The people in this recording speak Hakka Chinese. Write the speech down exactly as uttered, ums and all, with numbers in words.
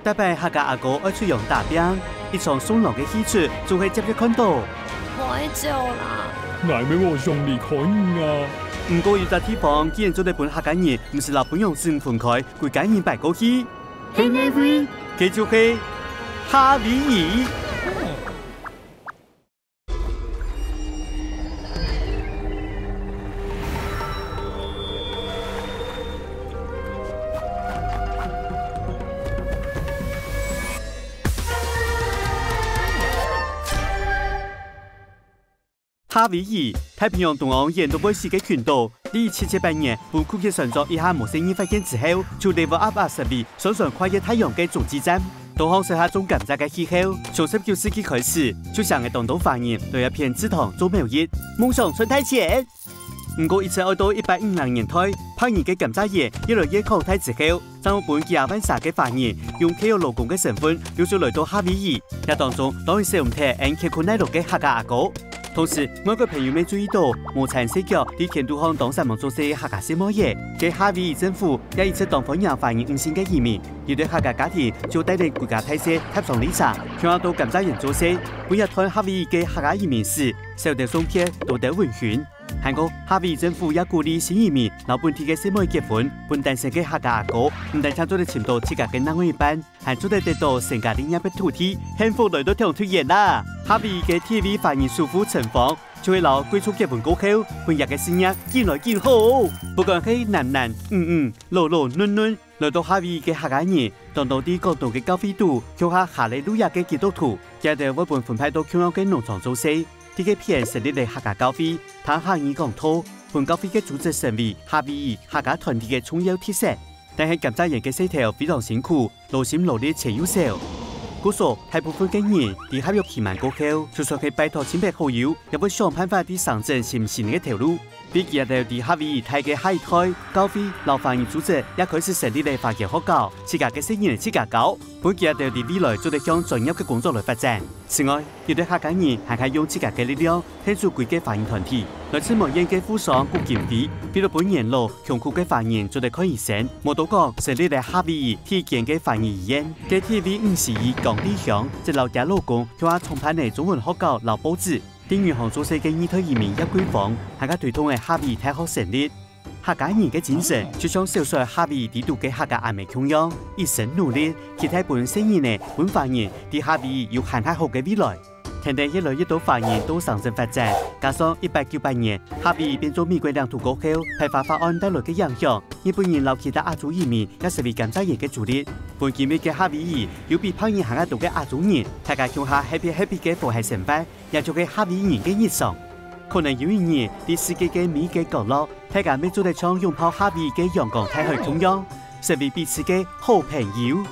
這擺客家阿哥愛出洋打拚，一場送郎个戲齣，總係輒輒看到。𠊎愛走啦。𠊎乜無想離開你啊！毋過有隻地方竟然做得分客家人毋使摎餔娘子女分開，歸家人排過去。係哪位？佢就係夏威夷。 夏威夷，太平洋東岸遠到會死个群島，在一七七八年分庫克船長一下無細義發現之後，就level up啊，成為船船跨越大洋个中繼站。 當好適合種甘蔗个氣候，從十九世紀開始，就成了當多華人來這片製糖做貿易，夢想賺大錢。毋過一直愛到一八五零年代，白人个甘蔗園越來越擴大之後，正有分幾下萬儕个華人用契約勞工个身份陸續來到夏威夷。這當中當然少毋忒𫣆乾坤耐勞个客家阿哥。 同時，外國朋友乜注意到，無纏細腳在田肚項當煞猛做事个客家細妹仔。該夏威夷政府也一直當歡迎華人女性个移民，有兜客家家庭就帶等歸家大細疊上哩車，共下到甘蔗園做事，分這段夏威夷个客家移民史，少兜送別，多兜溫馨。還過，夏威夷政府也鼓勵新移民摎本地个細妹結婚，分單身个客家阿哥毋單淨做得尋到自家个另外一半， 還做得得到成家立業个土地，幸福來到暢忒遠啦！夏威夷个第一位華人首富陳芳，就係摎貴族結婚過後，分這个事業緊來緊好。不管係男男女女、老老嫩嫩，來到夏威夷个客家人，當多在廣東个教會肚，共下哈利路亞个基督徒，佢兜會分分派到共樣个農場做事，在該片成立了客家教會，聽客語講道，分教會个組織成為夏威夷客家團體个重要特色。 但係甘蔗園个事頭非常辛苦，勞心勞力錢又少。故所，大部分个人在合約期滿過後，就算係拜託親朋好友，也會想辦法在省省尋新个頭路。為佢兜在夏威夷待个下一代，教會摎華人組織也開始成立了華僑學校，自家个細人自家教，分佢兜在未來做得向專業个工作來發展。此外， 有兜客家人還係用自家个力量，獻出歸个華人團體，來自無緣个富商古金輝，為了分年老、窮苦个華人做得看醫生，無多講，成立了夏威夷第一間个華人醫院。該第一位女西醫江麗香，就摎厥老公共下創辦了中文學校摎報紙。在銀行做事个二代移民葉桂芳，還較推動了夏威夷大學成立。 客家人个精神，就像小說《夏威夷之戀》个客家阿姆共樣，一生努力，期待分細人仔、分華人在夏威夷有還較好个未來。跈等越來越多華人到省省發展，加上一八九八年夏威夷變做美國領土過後，排華法案帶來个影響，日本人摎其他亞洲移民也成為甘蔗園个主力。分今日个夏威夷有比白人還較多个亞洲人，大家共下happy happy个和諧生活， 也就係夏威夷人个日常。可能有一日，在世界个每一個角落，大家乜做得像擁抱夏威夷个陽光大海共樣，成為彼此个好朋友。